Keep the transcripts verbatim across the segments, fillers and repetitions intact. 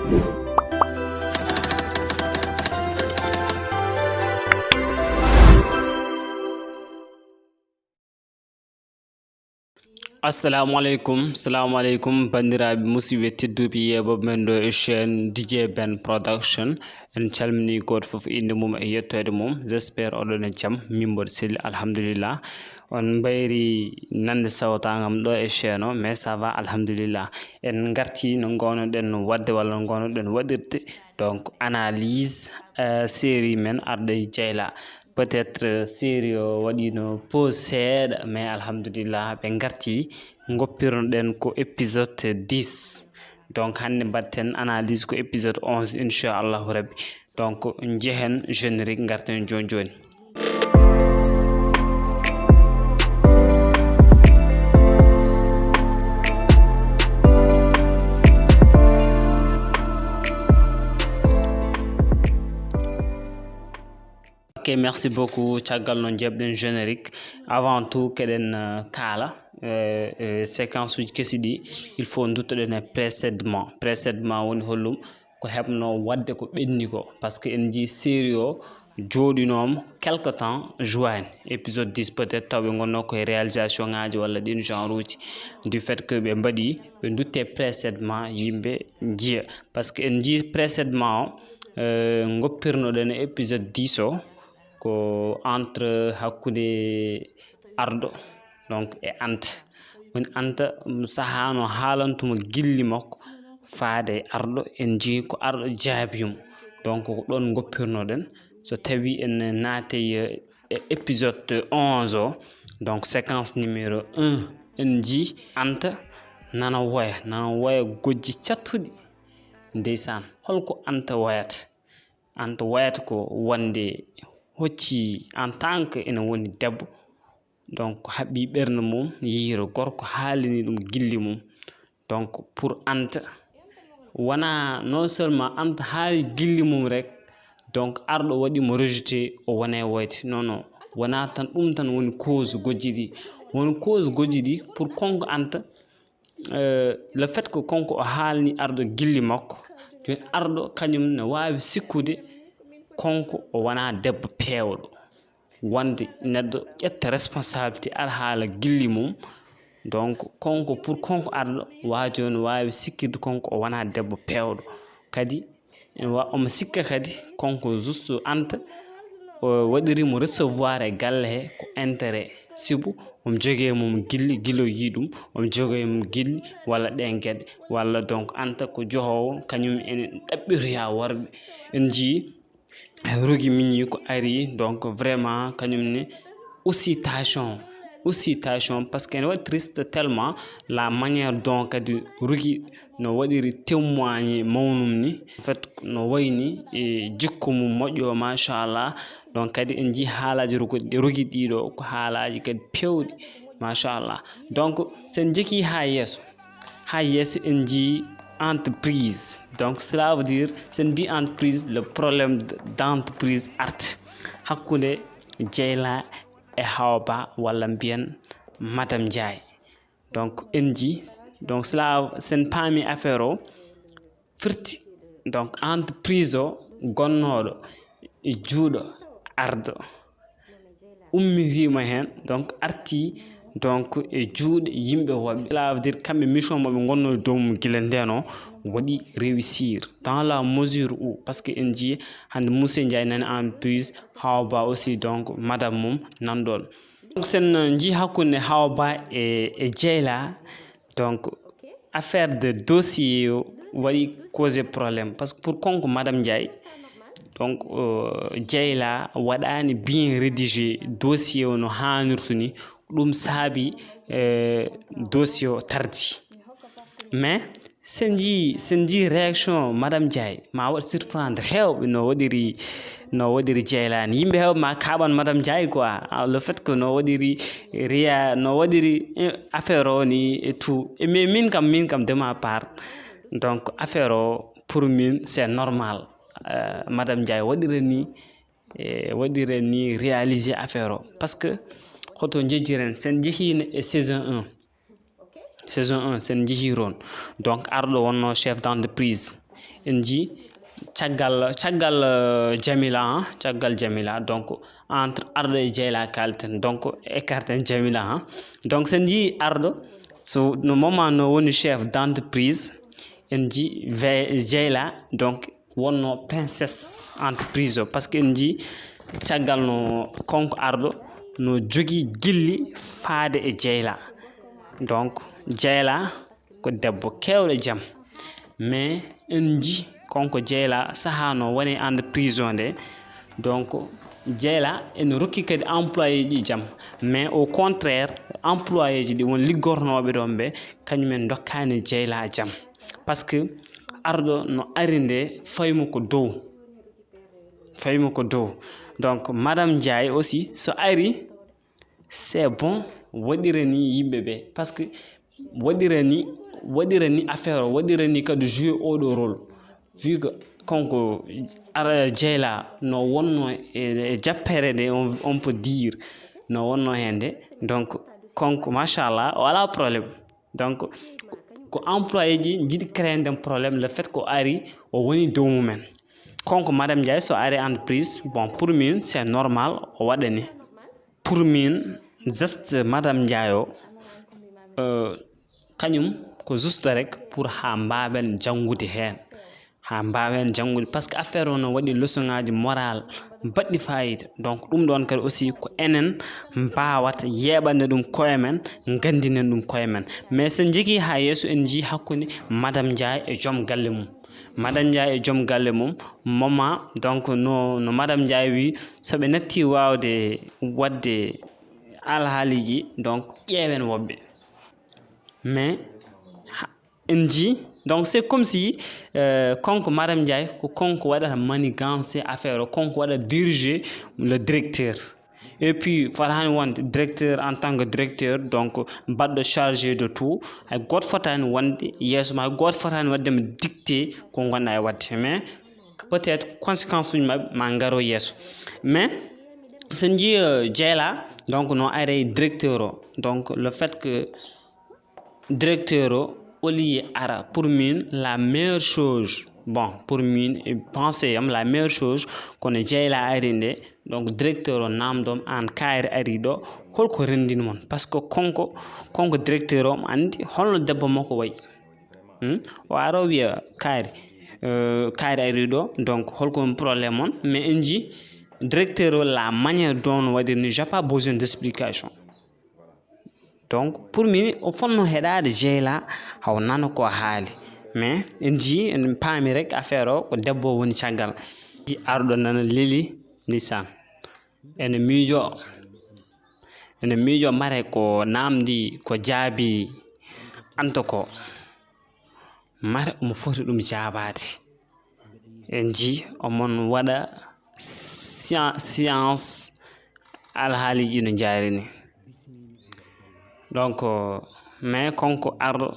Assalamu aleykum, salamu aleykum, banndiraaɓe musidɓe tedduɓe yeeɓooɓe men ɗo e chaîne D J Ben Production. En calminii gooto fof innde mum e yettoode mum. J'espère oɗon e jam, min mboɗo selli, alhamdulillah. On mbayri nande sawtaangam ɗo e chaîne o, mais ça va, alhamdulillah. En ngarti no ngoonoɗen waɗde walla no ngoonoɗen waɗirde, donc, analyse, euh, série men arɗo e Jeyla. Peut-être, euh, série o waɗino pause seeɗa, mais alhamdulillah, ɓe ngarti, goppirnoɗen ko épisode dix. Donc, hannde mbaɗten analyse ko épisode onze, inchallahu rabbi. Donc, njehen générique, ngarten jooni jooni. Ok, merci beaucoup. Caggal no njeɓɗen générique, avant tout, keɗen, euh, kaala, euh, euh, séquence uji kesi ɗi, il faut duttoɗen e précédemment. Précédemment woni hollum? Ko heɓno waɗde ko ɓenni ko, parce que en njii série o jooɗinooma quelque temps jouaani. Épisode dix peut-être, taw ɓe ngonno koye réalisation ngaji walla ɗin genre uji. Du fait que ɓe mbaɗi, ɓe dutte précédemment, yimɓe njiya. Parce que en njii précédemment o, euh, goppirnoɗen e épisode dix o, ko entre hakkunde arɗo, donc, e Anta. Woni Anta, um, sahaa no haalantumo gilli makko faade e arɗo, en njii ko arɗo jaabi mo. Donc, ko ɗon goppirnoɗen. So tawi en naatay, eh, e épisode onze o, donc séquence numéro un, en njii Anta nana woya, nana woya gojji cattuɗi. Ndeysaan, holko Anta woyata? Anta woyata ko wonde hocci en tant que ene woni debbo, donc, haɓɓi ɓernde mum, yiiro gorko, haalini ɗum gilli mum. Donc, pour Anta, wona non seulement Anta haali gilli mum rek, donc, arɗo waɗi mo rejeté, o wona e woyde. Non, non, wona tan ɗum tan woni cause gojji ɗi. Woni cause gojji ɗi, pour konko Anta, euh, le fait que konko o haalni arɗo gilli makko, joni arɗo kañum ne waawi sikkude konko o wona debbo peewɗo. Wonde neɗɗo ƴetta responsabilité alhaala gilli mum, donc, konko, pour konko arɗo, waajo no waawi sikkirde konko o wona debbo peewɗo. Kadi ene wa-, omo sikka kadi konko juste Anta, o waɗiri mo recevoir e galle he ko intérêt. Sibu omo jogii mum gilli, gila o yii ɗum, omo jogii mum gilli walla ɗeen geɗe, walla donc Anta ko johoowo, kañum ene ɗaɓɓitoya worɓe. En njii Rougui miñi ko ari, donc, vraiment, kañum ne, aussi tension, aussi tension, parce que ene waɗi triste tellement la manière dont kadi Rougui no waɗiri témoigné mawnum ni, en fait, no wayni e jikku mum moƴƴo, machallah. Donc, kadi en njii haalaaji Rougui, Rougui ɗiɗo, ko haalaaji kadi pewɗi, machallah. Donc, sen njekii haa yeeso, haa yeeso en njii entreprise. Donc, cela veut dire, sen mbi entreprise, le problème d-, d'entreprise art hakkunde Jeyla e Hawa Ba, walla mbiyen Madame Ndiaye. Donc, en njii, donc, cela, sen paami affaire o firti, donc, entreprise o gonnooɗo e juuɗo arɗo, ummitiima heen, donc, arti, donc, e juuɗe yimɓe woɓɓe. Cela veut dire, kamɓe mission maɓɓe ngonno e dow mum gila ndeno waɗi réussir dans la mesure où, parce que en njii hannde Moussa Ndiaye nani entreprise, Hawa Ba aussi, donc, madame mum nan ɗon. Donc, sen njii hakkunde Hawa Ba e, e Jeyla, donc, affaire de dossier o waɗi causé problème, parce que pour konko Madame Ndiaye, donc, euh, Jeyla waɗaani bien rédigé dossier o no haanirta ni, ɗum saabi, euh, dossier o tardi. Mais sen njii, sen njii réaction Madame Ndiaye, ma waɗ surprendre heewɓe no waɗiri, no waɗiri Jeyla ni. Yimɓe heewɓe ma kaaɓan Madame Ndiaye quoi. Ah, le fait que no waɗiri réa-, no waɗiri, eh, affaire o ni et tout. Et mais min kam, min kam, de ma part, donc, affaire o, pour min, c'est normal. Euh, Madame Ndiaye waɗira ni, eh, waɗira ni réalisé affaire o. Parce que hoto njejjiren, sen njehino e saison un. Saison un, sen njehii toon. Donc, arɗo wonno chef d'entreprise. En njii caggal, caggal, euh, Jamila, hein, caggal Jamila, donc, entre Arɗo e Jeyla kaalten, donc, écarten Jamila, hein. Donc, so en njii Arɗo, so no moment no woni chef d'entreprise, en njii ve-, Jeyla, donc, wonno princesse entreprise o, parce que en njii caggal no kanko Arɗo no jogii gilli faade e Jeyla. Donc, Jeyla ko debbo keewɗo jam, mais en njii kanko Jeyla sahaa no woni entreprise o nde, donc, Jeyla ene rokki kadi employé ji jam, mais au contraire, employé ji ɗi won liggornooɓe ɗoon ɓe, kañum en ndokkaani Jeyla jam. Parce que Arɗo no ari nde, faymo ko dow. Faymo ko dow. Donc, Madame Ndiaye aussi, so ari, c'est bon, waɗira ni yimɓe ɓe. Parce que waɗira ni, waɗira ni affaire o, waɗira ni kadi jouer oɗo rôle. Vu que kanko ara Jeyla no wonno e, e jappere nde, on, on peut dire, no wonno heen nde. Donc, kanko, machallah, o alaa problème. Donc, ko employé ji njiɗi créer nden problème, le fait ko ari, o woni dow mumen. Kanko Madame Ndiaye, so ari entreprise, bon, pour min, c'est normal, o waɗa ni. Pour min, geste Madame Ndiaye o, euh, kañum ko juste rek pour haa mbaawen janngude heen. Haa mbaawen janngude, parce que affaire o no waɗi leçon ŋaaji moral baɗɗi fayida. Donc, ɗum ɗoon kadi aussi ko enen mbaawata yeeɓande ɗum koye men, nganndinen ɗum koye men. Mais so en njehii haa yeeso, en njii hakkunde Madame Ndiaye e joom galle mum. Madame Ndiaye e joom galle mum, moment, donc, no, no Madame Ndiaye wi, so ɓe natti waawde waɗde alhaaliiji, donc, ƴeewen woɓɓe. Mais, ha, en njii, donc, c'est comme si, euh, kanko Madame Ndiaye, ko kanko waɗata manigancer affaire o, kanko waɗata diriger le directeur. Et puis, fota haani wonde directeur en tant que directeur, donc, baɗɗo chargé de tout, hay gooto fotaani wonde yeeso ma, hay gooto fotaani waɗde mo dicté ko ngonɗa e waɗde. Mais peut-être conséquence uji maɓɓe ma ngaro yeeso. Mais, so en njii, euh, Jeyla, donc, no ari directeur o. Donc, le fait que directeur o, au lieu ara, pour min, la meilleure chose, bon, pour min, e pensée am, la meilleure chose, kono Jeyla ari nde, donc, directeur o naamndoom, aan kaari ari ɗo, holko renndini mon? Parce que kanko, kanko directeur o, omo anndi holno debbo makko wayi. Hmm? O ara o wiya, kaari, euh, kaari ari ɗo, donc, holko woni problème mon? Mais en njii, directeur o, la manière dont no waɗiri ni, j'ai pas besoin d'explication. Donc, pour min, o fotno heɗaade Jeyla, haw nana ko haali. Mais en njii, en paami rek affaire o, ko debbo woni caggal. Ɗi arɗo nana leli, ndeysaan. Ene miijo, ene miijo mare ko naamndi, ko jaabi Anta ko. Mare omo foti ɗum jaabaade. En njii omon waɗa science, science alhaaliiji no njaari ni. Donc, mais kanko arɗo,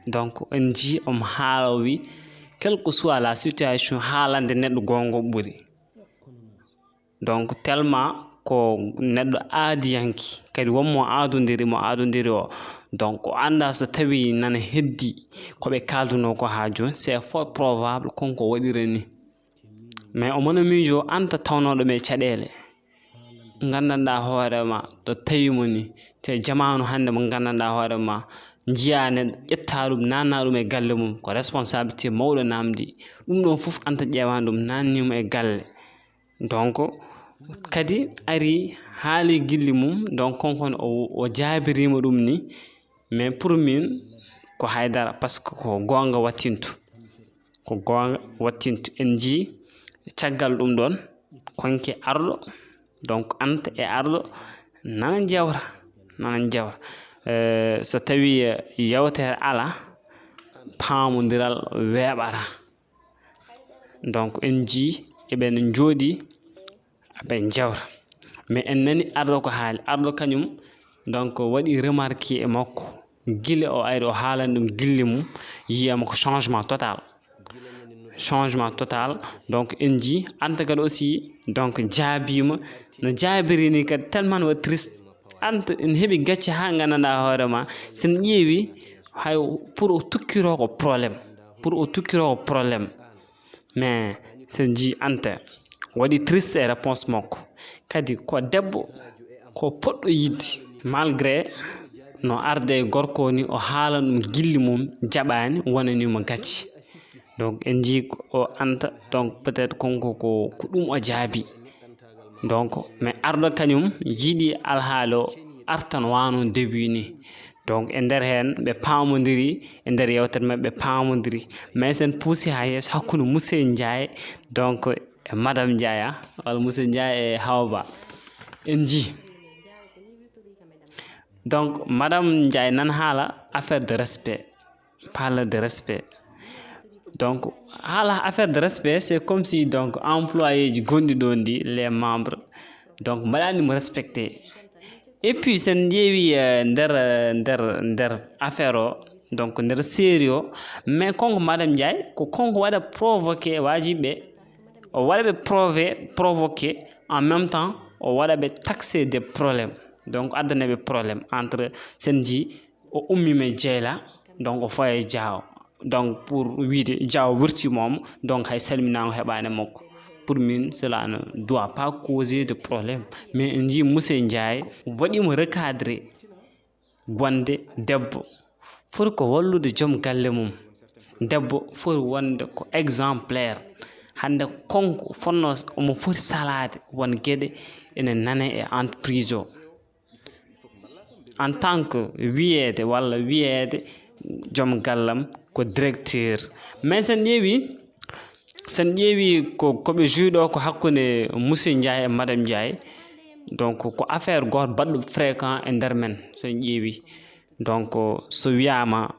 donc, en njii omo haala, o wi, quelle que soit la situation, haalande neɗɗo goonga ɓuri. Donc, tellement ko neɗɗo aadiyanke, kadi wonmo aadondiri, mo aadondiri o. Donc, o anndaa so tawii nana heddii ko ɓe kaaldunoo ko haa jooni, c'est fort probable kanko waɗira ni. Mais omo miijo Anta tawnooɗo ɓe caɗeele. Nganndanɗaa hoore ma to tawi mo ni, te jamaanu hannde mo nganndanɗaa hoore ma, njiyaa neɗɗo, ƴettaa ɗum, naannaa ɗum e galle mum, ko responsabilité mawɗo naamndi. Ɗum ɗoon fof Anta ƴeewaani ɗum, naannii mo e galle. Donc, kadi ari haali gilli mum, donc, kanko ne o, o jaabiriima ɗum ni. Mais pour min, ko haydara, parce que ko goonga wattintu. Ko goonga wattintu. En njii caggal ɗum ɗoon, konke arɗo, donc, Anta e arɗo nana njewta, nana njewta. Eh, so tawii, eh, yewtere alaa, paamondiral weeɓataa. Donc, en njii eɓe njooɗii, eɓe njewta. Mais en nani arɗo ko haali. Arɗo kañum, donc, waɗi remarqué e makko. Gila o ari, o haalani ɗum gilli mum, yiyaama ko changement total. Changement total. Donc, en njii, Anta kadi aussi, donc, jaabiima. No jaabiri ni kadi, tellement no waɗi triste. Anta ene heɓi gacce haa nganndanɗaa hoore ma, so en ƴeewi, hay pour o tukkiroo ko problème. pour o tukkiroo problème. Mais sen njii Anta waɗi triste e réponse makko. Kadi ko debbo ko poɗɗo yiɗde. Malgré no arde e gorko ni, o haala ɗum gilli mum jaɓaani, wonani mo gacce. Donc en njii ko o Anta, donc peut-être konko ko, ko ɗum o jaabi. Donc mais ardo kañum yiɗi alhaali o artan wano début ni. Donc e nder heen ɓe paamondiri, e nder yewtere maɓɓe ɓe paamondiri. Mais sen puusi haa yeeso hakkunde Monsieur Ndiaye, donc e Madame Ndiaye, ah, walla Monsieur Ndiaye e Hawa Ba. En njii. Donc Madame Ndiaye nan haala affaire de respect, parle de respect. Donc haala affaire de respect, c'est comme si donc employé ji gonɗi ɗon ɗi, les membres, donc mbaɗani mo respecté. Et puis sen ƴeewi, euh, nder, euh, nder, nder affaire o, donc nder série o, mais konko Madame Ndiaye ko konko waɗa provoqué wajiɓe, o waɗa ɓe prové-, provoqué, en même temps o waɗa ɓe taxé des problèmes, donc addana ɓe problème entre sen njii o ummi men Jeyla, donc o faye Jaawo, donc pour wiide Jaawo wirti moom, donc hay salminaango heɓaani makko. Pour min cela ne doit pas causer de problème. Mais en njii Monsieur Ndiaye waɗi mo recadré, wonde debbo foti ko wallude joom galle mum. Debbo foti wonde ko exemplaire. Hannde konko fotnoo omo foti salaade won geɗe ene nane e entreprise o. En tant que wiyeede walla wiyeede joom gallam ko directeur. Mais sen ƴeewi, sen ƴeewi ko, ko ɓe joué ɗo ko hakkunde Monsieur Ndiaye e Madame Ndiaye. Donc ko affaire gooto baɗɗo fréquent e nder men, sen ƴeewi. Donc so wiyaama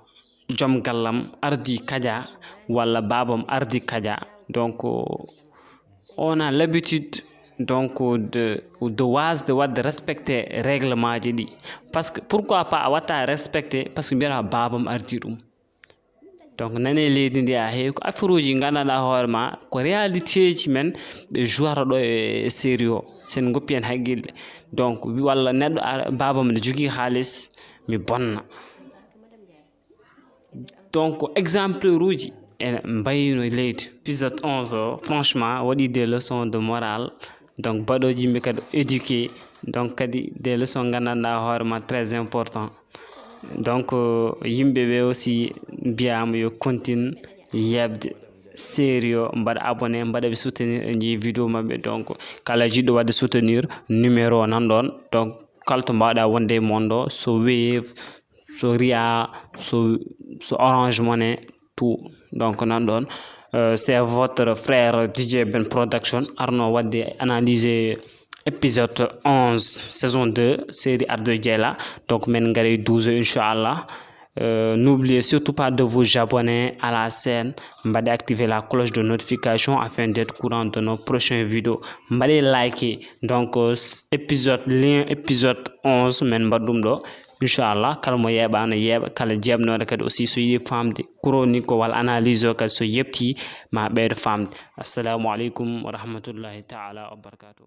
joom gallam ardi Kaja walla baabam ardi Kaja, donc on a l'habitude donc de, de waasde waɗde respecté règlement ji ɗi. Parce que pourquoi pas a watta respecté, parce que mbiyata baabam ardi ɗum. Donc nane leydi ndi a heewi ko affaire uji nganndanɗaa hoore ma ko réalité ji men ɓe jouata ɗo e série o, sen goppi en haqqille. Donc walla neɗɗo ara, baabam ne jogii haalis, mi bonna. Donc exemplaire uji ene mbayno leydi. Épisode onze o franchement waɗi des leçons de morale, donc baɗooji yimɓe kadi éduqué, donc kadi des leçons nganndanɗaa hoore ma très important. Donc euh, yimɓe ɓe aussi mbiyaama yo continue yeɓde série o, mbaɗa abonné, mbaɗa ɓe soutenir, en njii vidéo maɓɓe. Donc kala jiɗɗo waɗde soutenir, numéro o nan ɗon. Donc kala to mbaawɗaa wonde e mon ɗo, so Wave, so Ria, so, so Orange Money, tout. Donc nan ɗon euh, c'est votre frère D J Ben Production arno waɗde analyser épisode onze saison deux série Ardo Jeyla. Donc men ngari douze o inchallah. Euh, n'oubliez surtout pas de vous abonner à la chaîne, mbaɗe activer la cloche de notification afin d'être au courant de nos prochaines vidéos. Mbaɗe like. Donc euh, épisode, lien épisode onze men mbaɗ ɗum ɗo inchallah. Kala mo yeeɓaano yeeɓa, kala jeeɓnooɗo kadi aussi so yiɗi faamde chronique o walla analyse o kadi so yebti ma ɓeydo faamde. Assalamu aleykum wa rahmatullahi taala wa barakatuh.